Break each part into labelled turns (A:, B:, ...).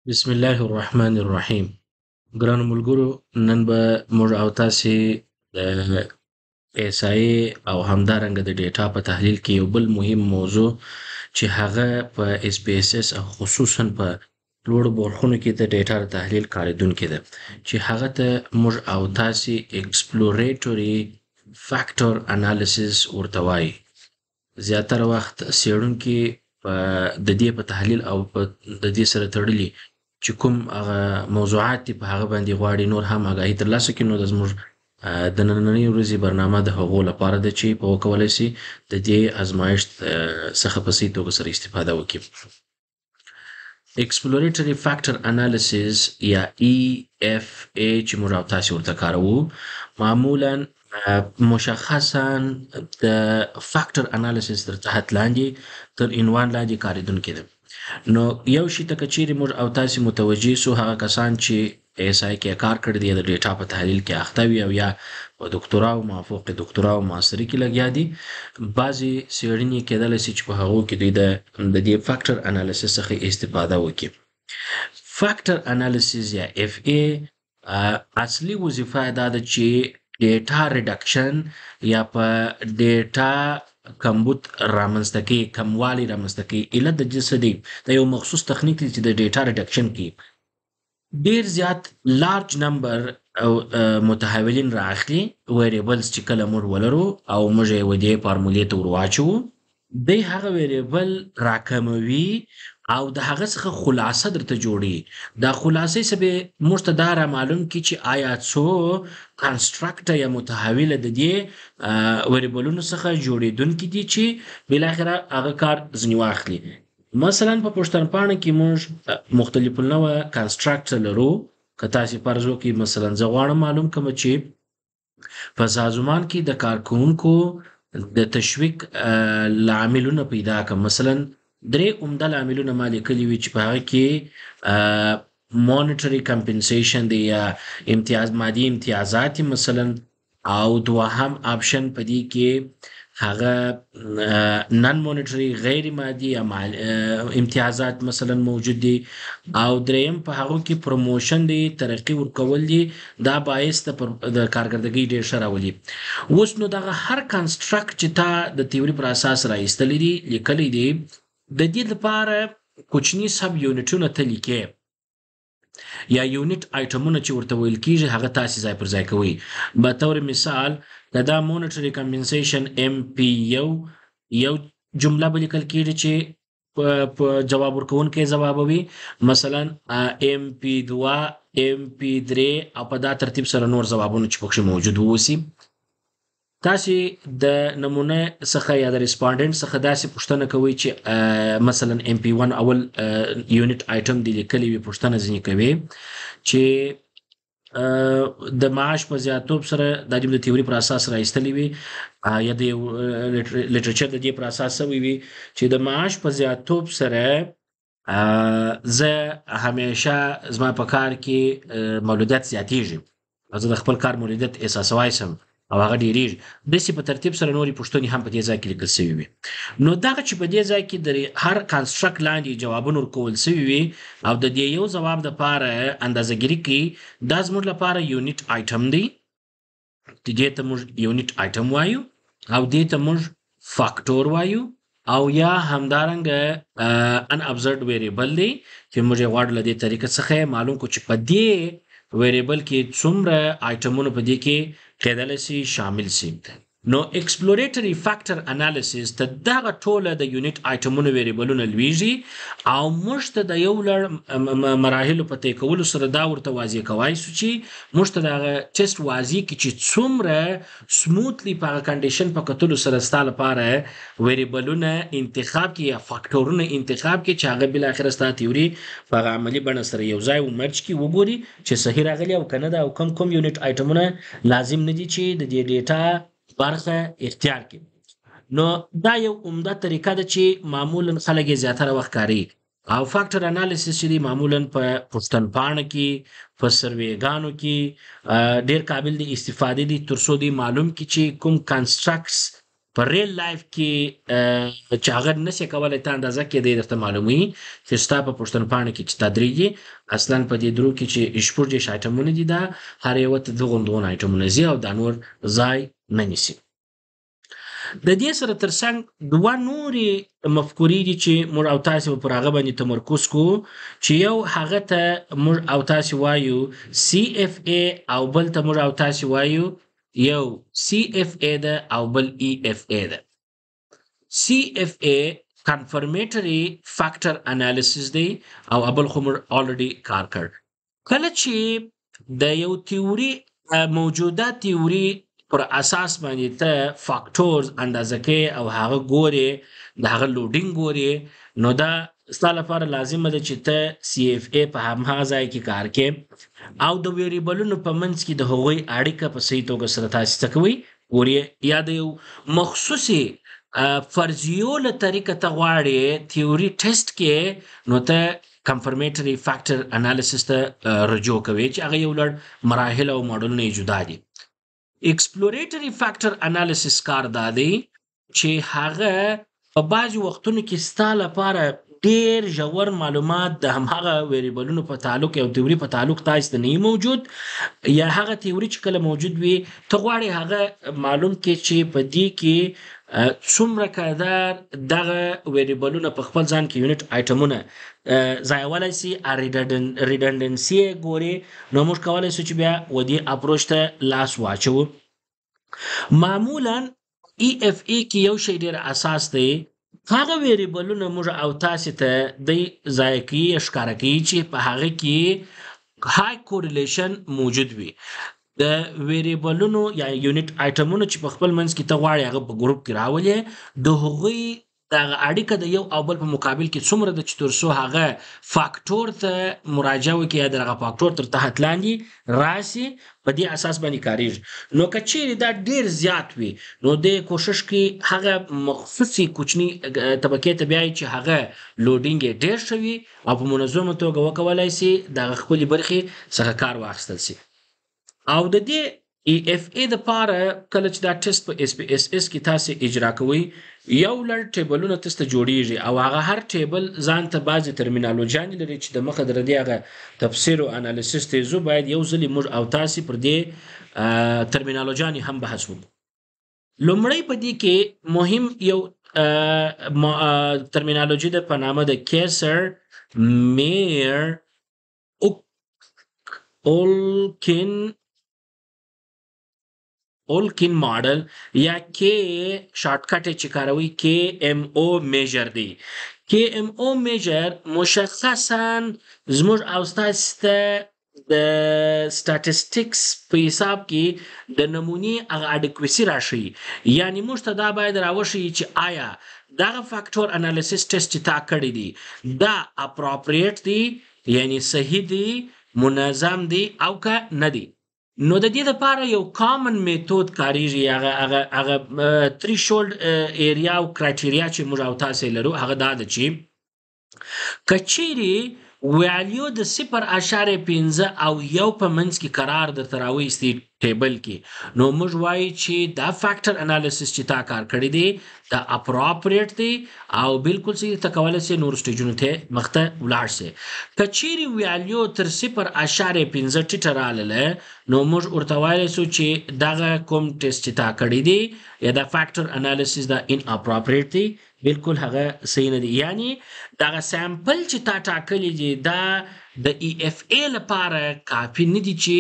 A: بسم الله الرحمن الرحیم. ګرانو ملګرو، نن به موږ او تاسې د SIA او همدارنګه د data په تحلیل کې یو بل مهم موضوع چې هغه په SPSS او خصوصا په لوړو برخونو کې د data د تحلیل کارېدونکې ده، چې هغه ته موږ او تاسې exploratory factor analysis ورته وایي. زیاتره وخت څېړونکي په د دې په تحلیل او په د دې سره تړلي چې کوم هغه موضوعات دي په هغه باندې غواړي نور هم آګاهي ترلاسه کړي، نو د زموږ د نننۍ ورځې برنامه د هغو لپاره ده چې په وکولای شي د دې ازمایښت څخه په صحیح توګه سره استفاده وکړي. Exploratory Factor Analysis یا EFA چې موږ او تاسې ورته کاروو، معمولا مشخصا د factor analysis تر تحت لاندې تر عنوان لاندې کارېدونکې ده. نو یو شي ته که چیرې موږ او تاسې متوجه سو، هغه کسان چې SI کې کار کړی دی، د data په تحلیل کې اخته وي او یا په دکتورا او مافوق دکتورا او ماستري کې لګیا دي، بعضې څېړنې کېدلی سي چې په هغو کې دوی د دې factor analysis څخه استفاده وکړي. Factor analysis یا FA اصلي وظیفه دا ده چې data reduction یا په data کمبود رامنځته کوي، کموالی رامنځته کوي. علت د دې څه دی؟ دا یو مخصوص تخنیک دی چې د data reduction کوي. ډیر زیات large number او متحولین را اخلي، variables چې کله موږ ولرو او موږ یې ودې فارمولې ته ور واچوو، دی هغه variable راکموي او د هغه څخه خلاصه درته جوړي. دا خلاصې څخه به موږ ته دا را معلوم کړي چې آیا څو construct یا متحوله د دې variable ونو څخه جوړېدونکي دي چې بالاخره هغه کار ځنې واخلي. مثلا په پوښتنپاڼه کې موږ مختلف النوع construct لرو. که تاسې فرض وکړئ، مثلا زه غواړم معلوم کړم چې په سازمان کې د کارکوونکو د تشویق لاملونه پیدا کړم. مثلا درې عمده لاملونه ما لیکلي وي چې په هغه کې monetary compensation دی یا امتیاز، مادي امتیازات مثلا، او دوهم option په دې کې هغه non monetary غیر مادي یا امتیازات مثلا موجود دي، او دریم په هغو کې promotion دی، ترقي ورکول دي، دا باعث د کارکردګۍ ډېر ښه راولي. اوس نو دغه هر construct چې تا د تیوري پر اساس را ایستلی دي، لیکلی دي، د دې لپاره کوچني sub unit ونه ته لیکې یا unit item ونه چې ورته ویل کیږي، هغه تاسې ځای پر ځای کوئ. به طور مثال که دا monetary compensation MP یو جمله به لیکل کیږي چې په جواب ورکوونکی ځوابوي، مثلا MP 2، MP 3، او په دا ترتیب سره نور ځوابونه چې پکښې موجود واوسي. تاسې د نمونه څخه یا د respondent څخه داسې پوښتنه کوئ چې مثلا MP 1 اول unit item دی لیکلی وي، پوښتنه ځینې کوي چې د معاش په زیاتوب سره، دا د تیوري پر اساس را ایستلی وي یا د literature د دې پر اساس سوی وي چې د معاش په زیاتوب سره زه همیشه زما په کار کې مولودیت زیاتیږي، زه د خپل کار مولودیت احساسوای سم او هغه ډېرېږي. داسې په ترتیب سره نورې پوښتنې هم په دې ځای کې لیکل سوي وي. نو دغه چې په دې ځای کې د هر construct لاندې جوابونه ورکول سوي وي او د دې یو ځواب دپاره اندازهګیري کوي، دا زموږ لپاره unit item دی. دې ته موږ unit item وایو او دې ته موږ فاکتور وایو، او یا همدارنګه unobserved variable دی چې موږ یې غواړو له دې طریقې څخه معلوم کړو چې په دې variable کې څومره item ونه په دې کې کېدلی سي شامل سي. نو exploratory factor analysis ته دغه ټوله د unit item ونو variable ونه لویږي او موږ ته د یو لړ مراحلو په طی کولو سره دا ورته واضح کوای سو چې موږ ته دغه ټیسټ واضح کړي چې څومره smoothly په هغه condition په کتلو سره ستا لپاره variable ونه انتخاب کړي یا فاکتورونه انتخاب کړي چې هغه بالاخره ستا تیوري په هغه عملي بڼه سره یو ځای و merge کړي، وګوري چې صحیح راغلي او که نه ده، او کوم کوم unit item ونه لازم نه دي چې د دې data برخه اختیار کړي. نو دا یو عمده طریقه ده چې معمولا خلک یې زیاتره وخت کاروي. او factor analysis چې دی معمولا په پوښتنپاڼه کې، په survey ګانو کې ډېر قابل دی استفادې دي، تر څو دی معلوم کړي چې کوم constructs په real life کې چې هغه نشي کولای ته اندازه کې دی درته معلوموي چې ستا په پوښتنپاڼه کې چې تا درېږي اصلا په دې درو کې چې 36 آیټمونه دي، دا هر یوه ته دغون دغون آیټمونه ځي او دا نور ځای نه نیسي. د دې سره ترڅنګ دوه نورې مفکورې دي چې موږ او تاسې به پر هغه باندې تمرکز کوو، چې یو هغه ته موږ او تاسې وایو سی اف ای او بل ته موږ او تاسې وایو یو سی اف ای ده او بل ای اف ای ده. سی اف ای confirmatory factor analysis دی او بل خو موږ already کار کړ. کله چې د یو تیوري موجوده تیوري پر اساس باندې ته factors اندازه کوې او هغه ګورې، د هغه loading ګورې، نو دا ستا لپاره لازمه ده چې ته سی اف ای په هماغه ځای کې کار کې او د variable ونو په منځ کې د هغوی اړیکه په صحیح توګه سره تاسې څه کوئ ګورې، یا د یو مخصوصې فرضیو له طریقه ته غواړې تیوري ټیسټ کې، نو ته confirmatory factor analysis ته رجوع کوې چې هغه یو لړ مراحل او ماډلونه یې جدا دي. exploratory factor analysis کار دا دی چې هغه په بعضې وختونو کې ستا لپاره ډیر ژور معلومات د هماغه variable ونو په تعلق او تیوري په تعلق تاسو ته نه موجود، یا هغه تیوري چې کله موجود وي ته غواړې هغه معلوم کې چې په دې کې څومره کدار دغه variable ونه په خپل ځان کې unit item ونه ځایولی سي، redundancy یې ګوري، نو موږ کولی سو چې بیا و دې approach ته لاس واچوو. معمولا ای اف ای کې یو شی ډېر اساس دی، هغه variable ونه موږ او تاسې ته دی ځای کوي ښکاره کوي چې په هغه کې high correlation موجود وي. د variable ونو یا unit item ونو چې په خپل منځ کې ته غواړې هغه په ګروپ کې راولې، د هغوی دغه اړیکه د یو او بل په مقابل کې څومره ده چې تر څو هغه فاکتور ته مراجعه وکړي یا د هغه فاکتور تر تحت لاندې راسي، په دې اساس باندې کارېږي. نو که چیرې دا ډېر زیات وي نو دی کوشش کوي هغه مخصوصې کوچني طبقې ته بیایي چې هغه loading یې ډېر ښه وي او په منظمه توګه وکولای سي دغه خپلې برخې څخه کار واخیستل سي. او د دې ای اف ای د پاره کله چې دا ټیسټ په اس پی اس اس کې تاسې اجرا کوئ، یو لړ table ونه تاسو ته جوړیږي او هغه هر table ځان ته بعضې terminology انې لري چې د مخه در دې هغه تفسیر او analysis ته ځو، باید یو ځلې موږ او تاسې پر دې terminology انې هم بحث وکړو. لومړی په دې کې مهم یو terminology ده په نامه د کیسر میر اولکین اولکین ماډل یا کې shortcut چې کاروي کې ام او measure دی. کې ام او measure مشخصا زموږ او ستاسو ته د statistics په حساب کې د نمونې هغه adequacy راښیي، یعنی موږ ته دا باید راوښیي چې آیا دغه factor analysis test چې تا کړی دی دا appropriate دی، یعنی صحیح دی، منظم دی او که نه دی. نو د دې لپاره یو common method کاریږي، هغه هغه هغه threshold area او criteria چې موږ او تاسې لرو هغه دا ده چې که چیرې value د 0.5 او 1 په منځ کې قرار درته راویستي table کې، نو موږ وایو چې دا factor analysis چې تا کار کړی دی دا appropriate دی او بالکل صحیح ته کولی سې نور stage ونو ته مخته ولاړ سې. که چیرې value تر 0.5 ټیټه رالله، نو موږ ورته ویلی سو چې دغه کوم ټیسټ چې تا کړی دی یا دا factor analysis دا inappropriate دی، بالکل هغه صحیح نه دی. یعنی دغه sample چې تا ټاکلی دی دا د ای اف ای لپاره کافي نه دی چې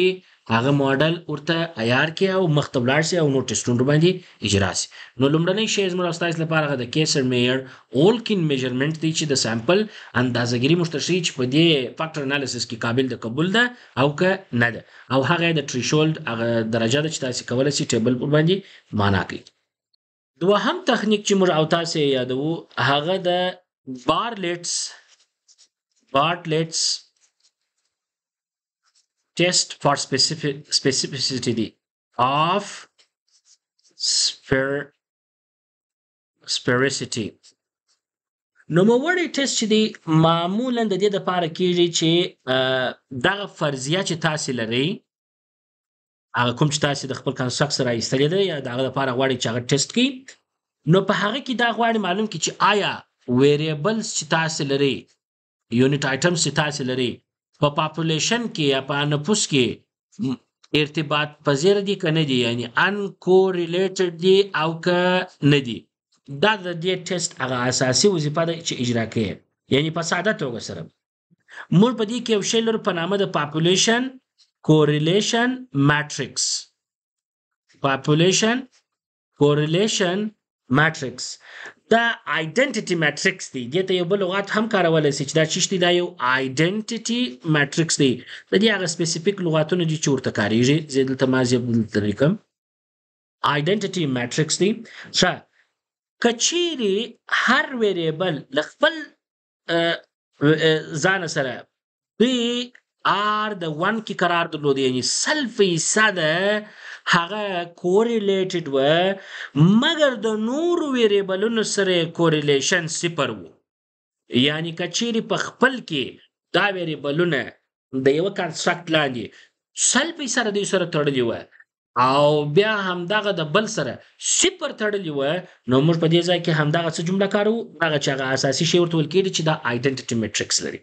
A: هغه ماډل ورته عیار کړي او مخته ولاړ سي او نور ټیسټونه ورباندې اجرا سي. نو لومړنی شی زموږ او ستاسو لپاره هغه د کیسر میر اولکین measurement دی چې د sample اندازهګیري موږ ته ښیي چې په دې factor analysis کې قابل د قبول ده او که نه ده، او هغه د threshold هغه درجه ده چې تاسې کولی سئ table ورباندې معنا کوي. دوهم تخنیک چې موږ او تاسې یې یادوو هغه د بارټلیټس test for specificity of sphericity. نوموړی ټیسټ چې دی معمولا د دې دپاره کیږي چې دغه فرضیه چې تاسې لرئ هغه کوم چې تاسې د خپل construct سره ایستلې ده یا د هغه دپاره غواړئ چې هغه ټیسټ کړئ، نو په هغه کې دا غواړي معلوم کړي چې آیا variables چې تاسې لرئ، unit items چې تاسې لرئ، په population کې یا په نفوس کې ارتباط پذیر دي که نه دي، یعنی uncorrelated دي او که نه دي. دا د دې ټیسټ هغه اساسي وظیفه ده چې اجرا کوي. یعنی په ساده توګه سره موږ په دې کې یو شی لرو په نامه د population correlation matrix. Population correlation matrix دا identity matrix دی. دې ته یو بل لغات هم کارولی سي چې دا څه دی، دا یو identity matrix دی. د دې هغه specific لغاتونه دي چې ورته کارېږي. زه دلته ما زه دلته لیکم identity matrix دی. ښه، که چیرې هر variable له خپل ځانه سره پی آر د 1 کې قرار درلود، یعنی 100% هغه correlated و، مګر د نورو variable ونو سره correlation صفر و. یعنی که چیرې په خپل کې دا variable ونه د یوه construct لاندې 100% دوی سره تړلي وه او بیا همدغه د بل سره صفر تړلي وه، نو موږ په دې ځای کې همدغه څه جمله کاروو، دغه چې هغه اساسي شی ورته ویل کېږي چې دا identity matrix لري.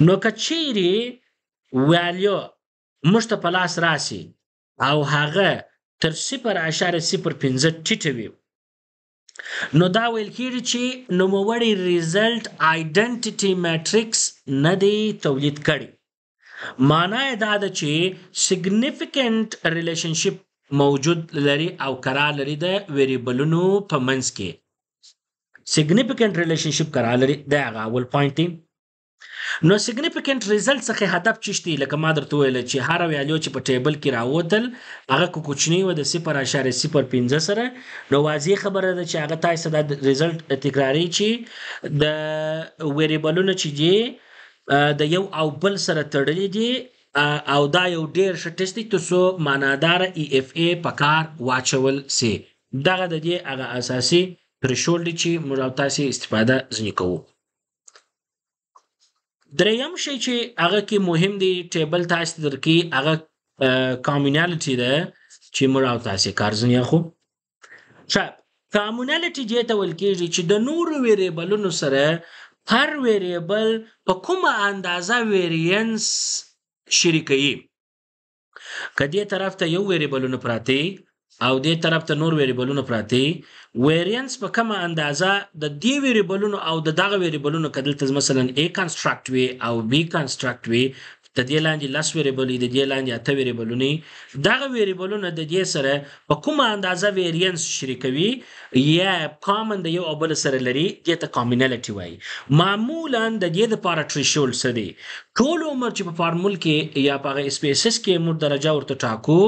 A: نو که چیرې value موږ ته په لاس راسي او هغه تر 0.05 ټیټه وي، نو دا ویل کېږي چې نوموړی result identity matrix نه دی تولید کړی. معنا یې دا ده چې significant relationship موجود لري او قرار لري د variable ونو په منځ کې. Significant relationship قرار لري، دا هغه اول point دی. نو significant result څخه هدف څه دی؟ لکه ما درته وویل چې هره value چې په table کې راووتل هغه که کوچنۍ وه د 0.05 سره، نو واضح خبره ده چې هغه تاسو ته دا result تکراري چې د variable ونه چې دي د یو او بل سره تړلي دي، او دا یو ډېر ښه ټیسټ دی تر څو معناداره EFA په کار واچول سي. دغه د دې هغه اساسي threshold دی چې موږ او تاسې استفاده ځینې کوو. دریم شی چې هغه کې مهم دی table تاسې ته درکوي هغه communality ده چې موږ او تاسې کار ځینې اخلو. ښه، communality دې ته ویل کېږي چې د نورو variable ونو سره هر variable په کومه اندازه variance شریکوي. که دې طرف ته یو variable ونه پراته او دې طرف ته نور variable ونه پراته، variance په کومه اندازه د دې variable ونو او د دغه variable ونو، که دلته مثلا A construct وي او B construct وي، د دې لاندې 10 variable وي، د دې لاندې 8 variable ونه، دغه variable ونه د دې سره په کومه اندازه variance شریکوي یا common د یو او بل سره لري، دې ته communality وایي. معمولا د دې دپاره threshold څه دی؟ ټول عمر چې په فارمول کې یا په هغه SPSS کې موږ درجه ورته ټاکو،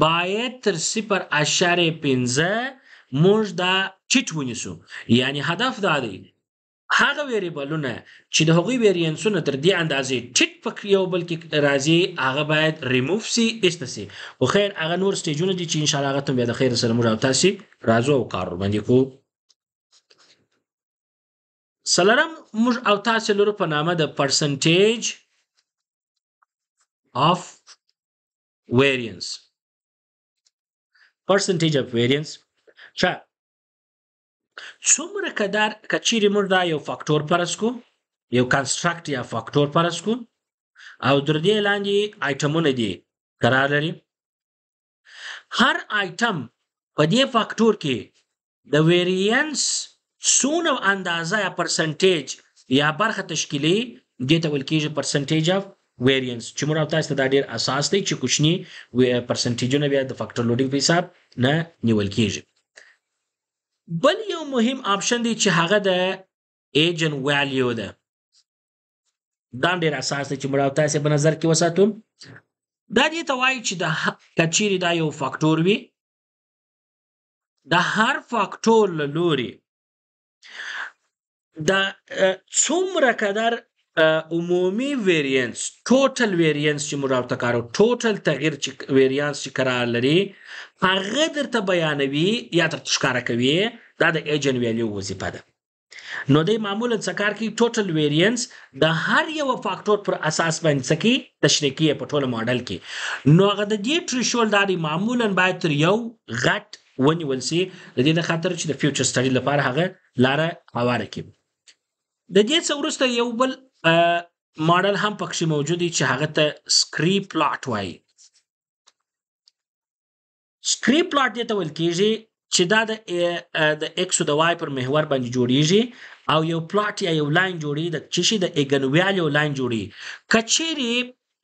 A: باید تر 0.5 موږ دا ټیټ ونیسو. یعنی هدف دا دی هغه variable ونه چې د هغوی variance ونه تر دې اندازې ټیټ په یو بل کې راځي هغه باید ریموف سي، ایسته سي. خو خیر هغه نور stage ونه دي چې انشاءالله هغه ته بیا د خیر سره موږ او تاسې راځو او کار ورباندې کوو. څلورم موږ او تاسې لرو په نامه د percentage of variance. Percentage of variance. ښه، څومره قدر که چیرې موږ دا یو فاکتور فرض کو، یو construct یا فاکتور فرض کو، او در دې لاندې item ونه دي قرار لري، هر آیټم په دې فاکتور کې د variance څونه اندازه یا percentage یا برخه تشکیلي، دې ته ویل کېږي percentage of variance، چې موږ او تاسو ته دا ډېر اساس دی چې کوچني percentage ونه بیا د factor loading په حساب نه نیول کېږي. بل یو مهم option دی چې هغه د eigen value ده. دا هم ډېر اساس دی چې موږ او تاسې په نظر کې وساتو. دا دې ته وایي چې که چیرې دا یو فاکتور وي، د هر فاکتور له لوري د څومره قدر عمومي variance، total variance چې موږ ورته کارو، total تغییر چې variance چې قرار لري هغه درته بیانوي یا درته ښکاره کوي. دا د eigen value وظیفه ده. نو دی معمولا څه کار کوي؟ total variance د هر یوه فاکتور پر اساس باندې څه کوي؟ تشریح کوي په ټوله ماډل کې. نو هغه د دې threshold دا دی معمولا باید تر یو غټ ونیول سي، د دې د خاطر چې د future study لپاره هغه لاره هواره کړي. د دې څه وروسته یو بل ماډل هم پکښې موجود دی چې هغه ته scree plot وایي. scree plot دې ته ویل کېږي چې دا د ایکس او د وای پر محور باندې جوړیږي او یو plot یا یو line جوړي د څه شي د eigenvalue line جوړي. که چیرې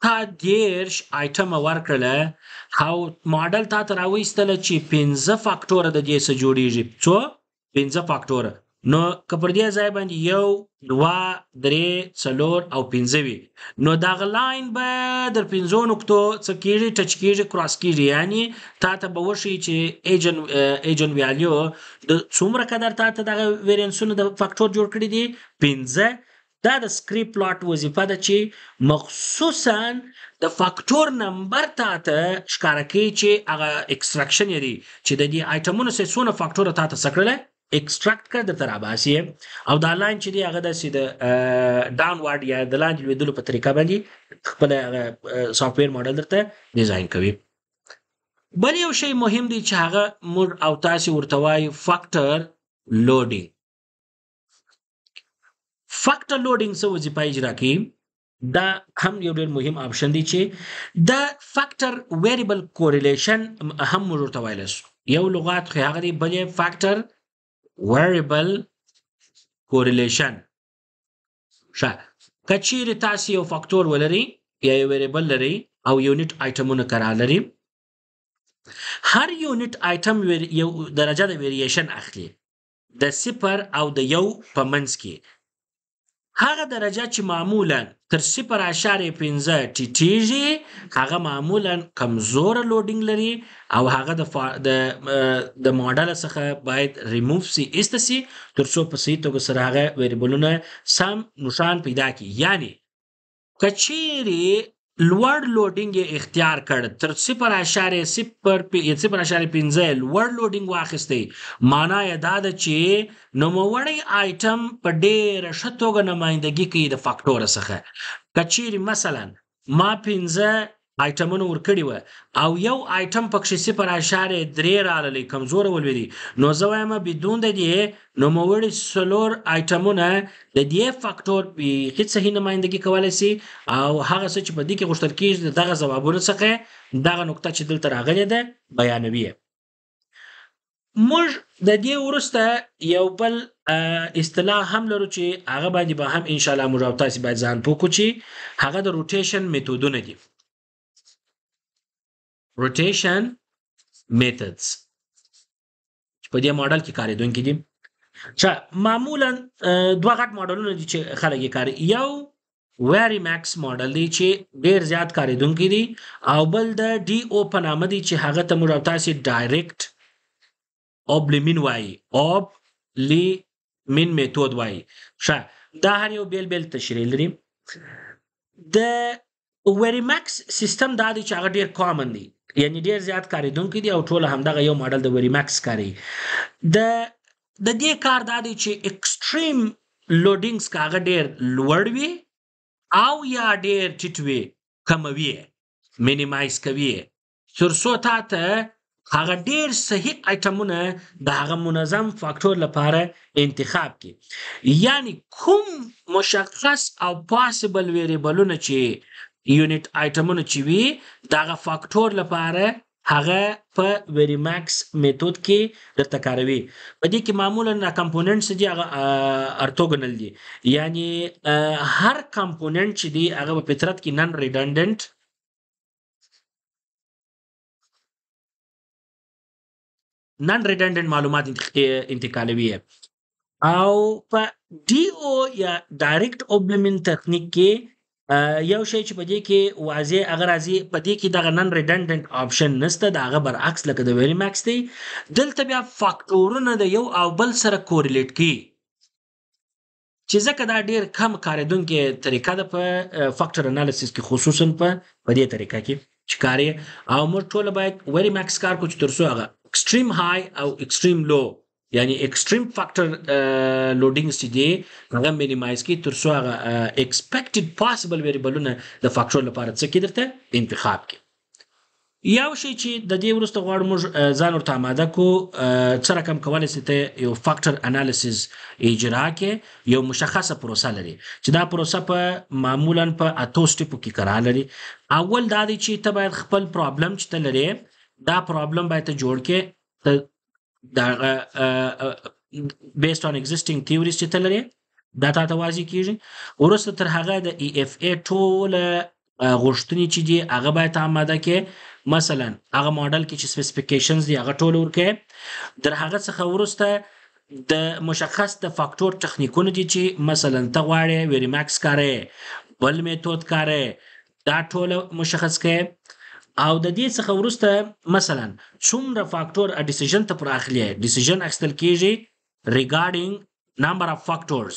A: تا 30 آیټمه ورکړله او ماډل تا ته راویستله چې 5 فاکټوره د دې څه جوړیږي، څو؟ 5 فاکټوره. نو که پر دې ځای باندې 1 2 3 4 او 5 وي، نو دغه line به در 5 نقطو څه کېږي، touch کېږي، cross کېږي. یعنی تا ته به وښیي چې eigenvalue د څومره قدر تا ته دغه variance ونه د فاکټور جوړ کړي دي، 5. دا د scree plot وظیفه ده چې مخصوصا د فاکټور نمبر تا ته ښکاره کوي چې هغه extraction یې دی چې د دې آیټمونو څخه څونه فاکټوره تا ته څه کړلی، extract کړ، درته راباسي. او دا line چې دی هغه داسې د downward یا د لاندې لوېدلو په طریقه باندې خپله هغه software model درته design کوي. بل یو شی مهم دی چې هغه موږ او تاسې ورته وایو factor loading. Factor loading څه وظیفه اجرا کوي؟ دا هم یو ډېر مهم option دی چې د factor variable correlation هم موږ ورته ویلی شو. یو لغات خو هغه دی، بل یې factor variable correlation. ښه، که چیرې تاسې یو فاکتور ولرئ یا یو variable لرئ او unit آیټمونه قرار لري، هر unit item یو درجه د variation اخلي د 0 او د 1 په منځ کې. هغه درجه چې معمولا تر 0.5 ټیټیږي هغه معمولا کمزوره loading لري او هغه د ماډل څخه باید ریموف سي، ایسته سي، تر څو په صحیح توګه سره هغه variable ونه سم نښان پیدا کړي. یعنی که چیرې لوړ loading یې اختیار کړ تر 0.05 لوړ loading واخیستی، معنا یې دا ده چې نوموړی آیټم په ډېره ښه توګه نمایندګي کوي د فاکټور څخه. که چیرې مثلا ما 5 آیټمونه ورکړي وه او یو آیټم پکښې 0.3 راغلی، کمزوره ولوېدی، نو زه وایم بدون د دې نوموړي 4 آیټمونه د دې فاکټور بیخي صحیح نمایندګي کولی سي او هغه څه چې په دې کې غوښتل کېږي د دغه ځوابونو څخه دغه نقطه چې دلته راغلې ده بیانوي. موږ د دې وروسته یو بل اصطلاح هم لرو چې هغه باندې به هم انشاءالله موږ او تاسې باید ځان پوه کړو چې هغه د rotation میتودونه دي. Rotation methods چې په دې ماډل کې کارېدونکي دي. ښه، معمولا دوه غټ ماډلونه دي چې خلک یې کاروي. یو Varimax model دی چې ډېر زیات کارېدونکي دي، او بل د DO په نامه دی چې هغه ته موږ او تاسې direct oblimin وایي، oblimin method وایي. ښه، دا هر یو بېل بېل تشریح لري. د Varimax سیستم دا دی چې هغه ډېر common دی، یعنی ډېر زیات کارېدونکي دي او ټوله همدغه یو ماډل د Varimax کاروي. د دې کار دا دی چې extreme loadings که هغه ډېر لوړ وي او یا ډېر ټیټ وي، کموي یې، minimize کوي یې، تر څو تا ته هغه ډېر صحیح آیټمونه د هغه منظم فاکټور لپاره انتخاب کړي. یعنی کوم مشخص او possible variable ونه چې unit آیټمونه چې وي دغه فاکټور لپاره هغه په Varimax method کې درته کاروي. په دې کې معمولا components دي هغه orthogonal دي، یعنی هر component چې دی هغه په فطرت کې non-redundant معلومات انتقالوي. او په DO یا direct oblimin تکنیک کې یو شی چې په دې کې واضح هغه راځي، په دې کې دغه non-redundant option نشته، د هغه برعکس لکه د Varimax دی. دلته بیا فاکټورونه د یو او بل سره correlate کوي، چې ځکه دا ډېر کم کارېدونکې طریقه ده په factor analysis کې، خصوصا په دې طریقه کې چې کار یې. او موږ ټوله باید Varimax کار کړو چې تر څو هغه extreme high او extreme low، یعنی extreme factor loadings چې دی هغه minimize کړي، تر څو هغه expected possible variable ونه د فاکټور لپاره څه کې درته انتخاب کړي. یو شی چې د دې وروسته غواړو موږ ځان ورته آماده کو، څه رقم کولی سي ته یو factor analysis اجرا کې، یو مشخصه پروسه لري چې دا پروسه په معمولا په اتو step و کې قرار لري. اول دا دی چې ته باید خپل problem چې ته لرې دا problem باید ته جوړ کې، ته دا based on existing theories چې ته لرې دا تا ته واضح کیږي. وروسته تر هغه د EFA ټوله غوښتنې چې دي هغه باید ته آماده کې، مثلا هغه ماډل کې چې specifications دي هغه ټول ورکې. در هغه څخه وروسته د مشخص د فاکتور تخنیکونه دي چې مثلا ته غواړې varimax کارې، بل method کارې، دا ټول مشخص کې. او د دې څخه وروسته مثلا څومره factor decision ته پر اخلي، decision اخیستل کیږي regarding number of factors،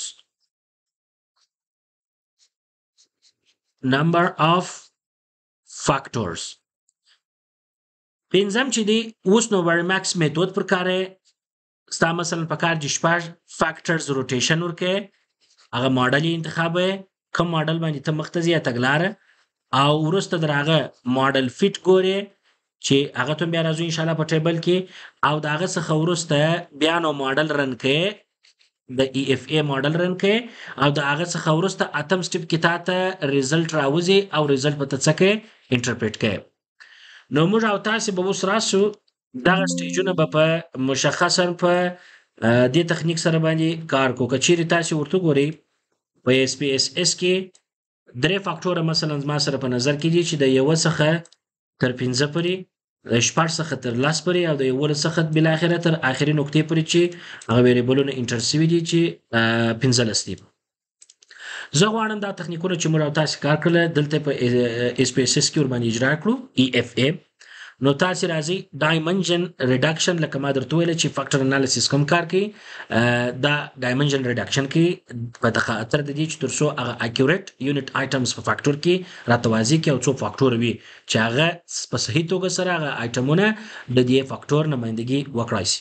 A: number of factors. پنځم چې دی اوس نو varimax method پر کارې، ستا مثلا په کار دي شپږ factors rotation ورکې، هغه ماډل یې انتخابوې، کوم ماډل باندې ته مخته ځې یا تګلاره، او وروسته در هغه model fit ګورې چې هغه ته بیا راځو انشاءالله په table کې، او د هغه څخه وروسته بیا نو model run کوې، د EFA model run کوې، او د هغه څخه وروسته اتم step کې تا ته result راوځي او result به ته څه کوې، interpret کوې. نو موږ او تاسې به اوس راسو دغه stage ونه به په مشخصا په دې تخنیک سره باندې کار کوو. که چیرې تاسې ورته ګورئ په SPSS کې درې فاکټوره مثلا زما سره په نظر کې دي چې د یوه څخه تر پنځه پورې، د شپږ څخه تر لس پورې، او د یوولس څخه بالاخره تر آخري نقطې پورې چې هغه variable ونه enter سوي دي چې 15 دي. زه غواړم دا تخنیکونه چې موږ او تاسې کار کړل دلته په SPSS کې ورباندې اجرا کړو EFA. نو تاسې راځئ dimension reduction، لکه ما درته وویل چې factor analysis کوم کار کوي، دا dimension reduction کوي په خاطر د دې چې تر څو هغه accurate unit items په فاکتور کې راته واضح کړي او څو فاکتور وي چې هغه په صحیح توګه سره هغه آیټمونه د دې فاکتور نمایندګي وکړای شي.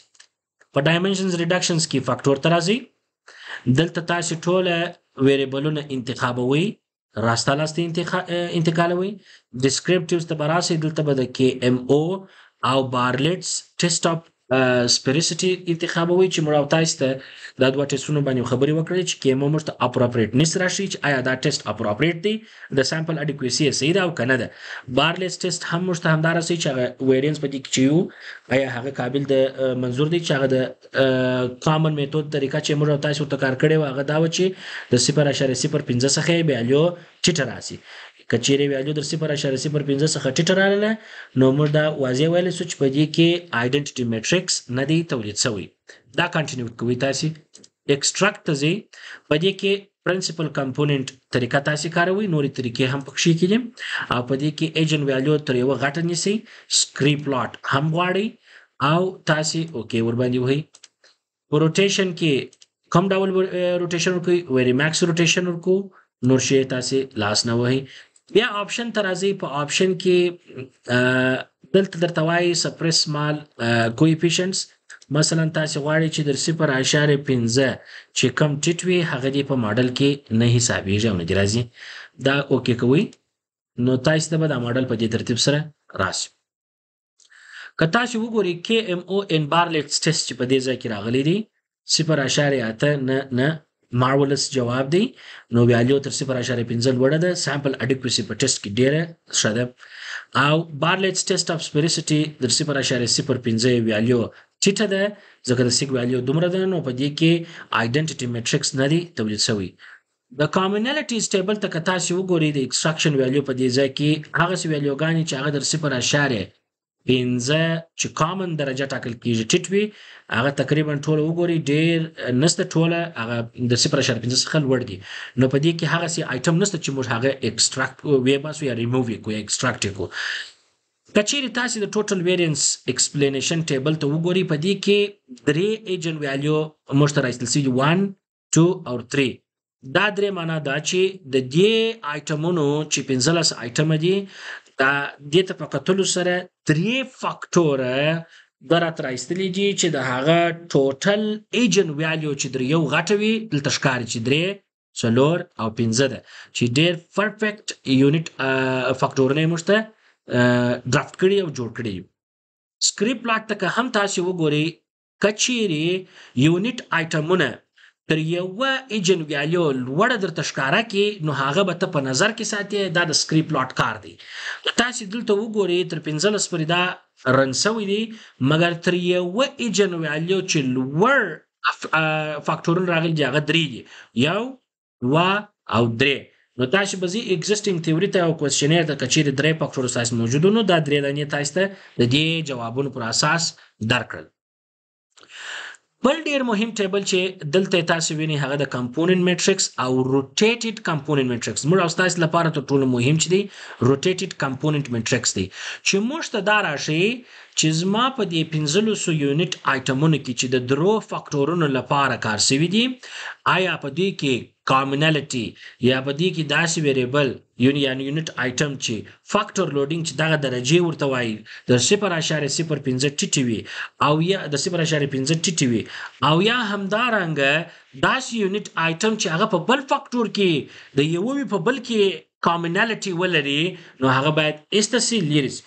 A: په dimensions reductions کې فاکتور ته راځئ، دلته تاسې ټوله variable ونه انتخابوئ، راسته لاسته انتقالوي. descriptives ته به راسئ، دلته به د KMO او Bartlett's test of sphericity انتخابوي چې موږ او تاسې ته دا دوه ټیسټونو باندې خبرې وکړې چې KMO موږ ته appropriateness راشي چې آیا دا test appropriate دی، د sample adequacy یې صحیح ده او که نه ده. Bartlett's test هم موږ ته همدا راسي چې هغه variance په دې کې چې یو آیا هغه قابل د منظور دی چې هغه د common method طریقه چې موږ او تاسې ورته کار کړی وه هغه دا وه چې د 0.05 څخه یې value ټیټه راسي. که چیرې value در 0.05 څخه ټیټه راغله نو موږ دا واضح ویلی سو چې په دې کې identity matrix نه دی تولید سوی. دا continue کوئ تاسې extract ته ځئ، په دې کې principal component طریقه تاسې کاروئ، نورې طریقې هم پکښې کې دي، او په دې کې eigen value تر یوه غټه نیسئ، scree plot هم غواړئ او تاسې okay ورباندې وهئ. په rotation کې کوم ډول rotation ورکوئ، varimax rotation ورکوو، نور شی تاسې لاس نه وهئ. بیا option ته راځئ، په option کې دلته درته وایي suppress small coefficients، مثلا تاسې غواړئ چې در 0.5 چې کم ټیټ وي هغه دې په ماډل کې نه حسابېږي او نه دې راځي، دا okay کوئ، نو تاسې ته به دا ماډل په دې ترتیب سره راسي. که تاسې وګورئ KMO and Bartlett's test چې په دې ځای کې راغلی دی 0.899 marvelous جواب دی، نو value تر 0.5 لوړه ده، sample adequacy په ټیسټ کې ډیره ښه ده. او Bartlett's test of sphericity در 0.05 value ټیټه ده ځکه د sig value دومره ده، نو په دې کې identity matrix نه دی تولید شوی. د commonalities table ته که تاسې وګورئ د extraction value په دې ځای کې هغسې value ګانې چې هغه در 0.5 چې common درجه ټاکل کیږي ټیټ وي هغه تقریبا ټوله وګورئ ډېر نسته، ټوله هغه د 0.5 څخه لوړ دي، نو په دې کې هغسې آیټم نسته چې موږ هغه extract وباسو یا ریموو یې کړو یا extract یې کړو. که چیرې تاسې د total variance explanation table ته وګورئ په دې کې درې eigen value موږ ته راایستل شوي دي، 1 2 او 3. دا درې معنا دا چې د دې آیټمونو چې 15 آیټمه دي دا دې ته په کتلو سره درې فاکټوره دا راته راایستلي دي چې د هغه total eigen value چې در یو غټه وي دلته ښکاري چې 3 4 او 5 ده چې ډېر perfect unit فاکټورونه یې موږ ته draft کړي او جوړ کړي. Scree plot ته که هم تاسې وګورئ، که چیرې unit item ونه تر یوه eigenvalue لوړه درته ښکاره کړي، نو هغه به ته په نظر کې ساتې. دا د scree plot کار دی. تاسې دلته وګورئ، تر 15 پورې دا run سوی دی، مګر تر یوه eigenvalue چې لوړ فاکتورونه راغلي دي، هغه درې دي، 1، 2 او 3. نو تاسې به ځئ existing theory ته او questionnaire ته، که چیرې درې فاکتور ستاسې موجود، نو دا درې دانې تاسې ته د دې جوابونو پر اساس درکړل. بل ډیر مهم table چې دلته تاسو وینئ، هغه د component matrix او rotated component matrix. موږ او ستاسو لپاره تر ټولو مهم چې دی، rotated component matrix دی، چې موږ ته دا راښیي چې زما په دې 15 unit item ونو کې چې د درو فاکتورونو لپاره کار سوي دي، آیا په دې کې commonality یا په دې کې داسې variable یعنی unit item چې factor loading چې دغه درجې ورته وایي د 0.05 ټیټې وي او یا د 0.5 ټیټې وي، او یا همدارنګه داسې unit item چې هغه په بل فاکتور کې د یوه وي، په بل کې commonality ولري، نو هغه باید ایسته سي، لیرې سي.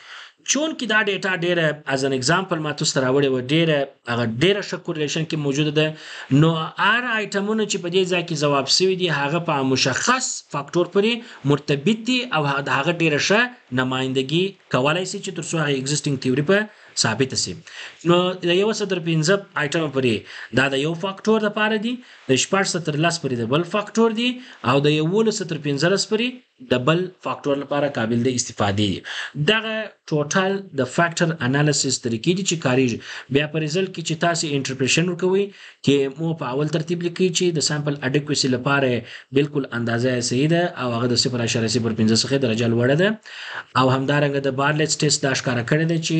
A: چون کې دا data ډیره، as an example ما تاسو ته راوړې وه، ډیره هغه ډیره ښه correlation کې موجوده ده، نو هر item ونه چې په دې ځای کې ځواب سوي دي، هغه په مشخص فاکتور پورې مرتبط دي او د هغه ډیره ښه نمایندګي کولای سي چې تر څو هغه existing theory په ثابته سي. نو د یو څه تر پنځه item پورې دا د یو فاکتور دپاره دي، د شپږ څه تر لس پورې د بل فاکتور دي، او د 11 څه تر 15 پورې د بل فاکتور لپاره قابل د استفادې دي. دغه total د factor analysis طریقې دي چې کاریږي. بیا په result کې چې تاسې interpretation ورکوئ، کې مو په اول ترتیب لیکئ چې د sample adequacy لپاره بالکل اندازه یې صحیح ده او هغه د 0.05 څخه درجه لوړه ده، او همدارنګه د Bartlett's test دا ښکاره کړې ده چې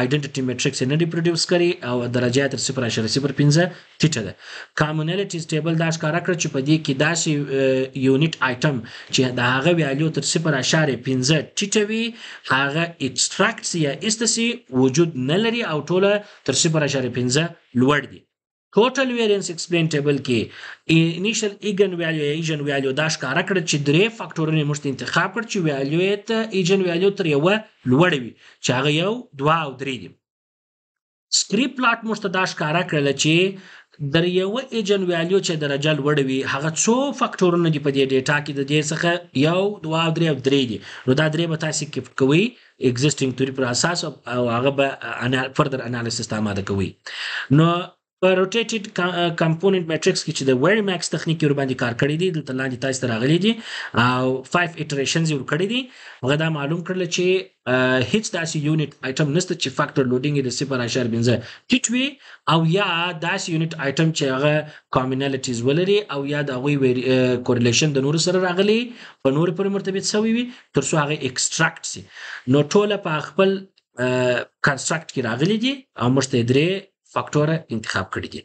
A: identity matrix یې نه reproduce کړي او درجه یې تر 0.05 ټیټه ده. Commonalities table دا ښکاره کړه چې په دې کې داسې unit item چې د هغه value تر 0.5 ټیټه وي، هغه extract سي یا ایسته سي، وجود نه لري او ټوله تر 0.5 لوړ دي. Total variance explain table کې initial eigenvalue یا eigenvalue دا ښکاره کړه چې درې فاکتورونه یې موږ ته انتخاب کړ چې value یې ته eigenvalue تر یوه لوړه وي، چې هغه 1، 2 او 3 دي. Scree plot موږ ته دا ښکاره کړله چې در یوه eigenvalue چې درجه لوړه وي، هغه څو فاکتورونه دي په دې data کې، د دې څخه 1، 2 او 3 او 3 دي. نو دا درې به تاسې keep کوئ existing theory پر اساس او هغه به further analysis ته آماده کوئ. نو په rotated component matrix کې چې د Varimax تخنیک یې ورباندې کار کړی دی، دلته لاندې تاسې ته راغلي دي او 5 iterations یې ورکړي دي. هغه دا معلوم کړل چې هیڅ داسې unit item نشته چې factor loading یې د 0.5 ټیټ وي، او یا داسې unit item چې هغه commonalities ولري، او یا د هغوی correlation د نورو سره راغلي، په نورو پورې مرتبط سوی وي، تر څو هغه extract سي. نو ټوله په خپل construct کې راغلي دي او موږ ته یې درې فاکتوره انتخاب کړي دي.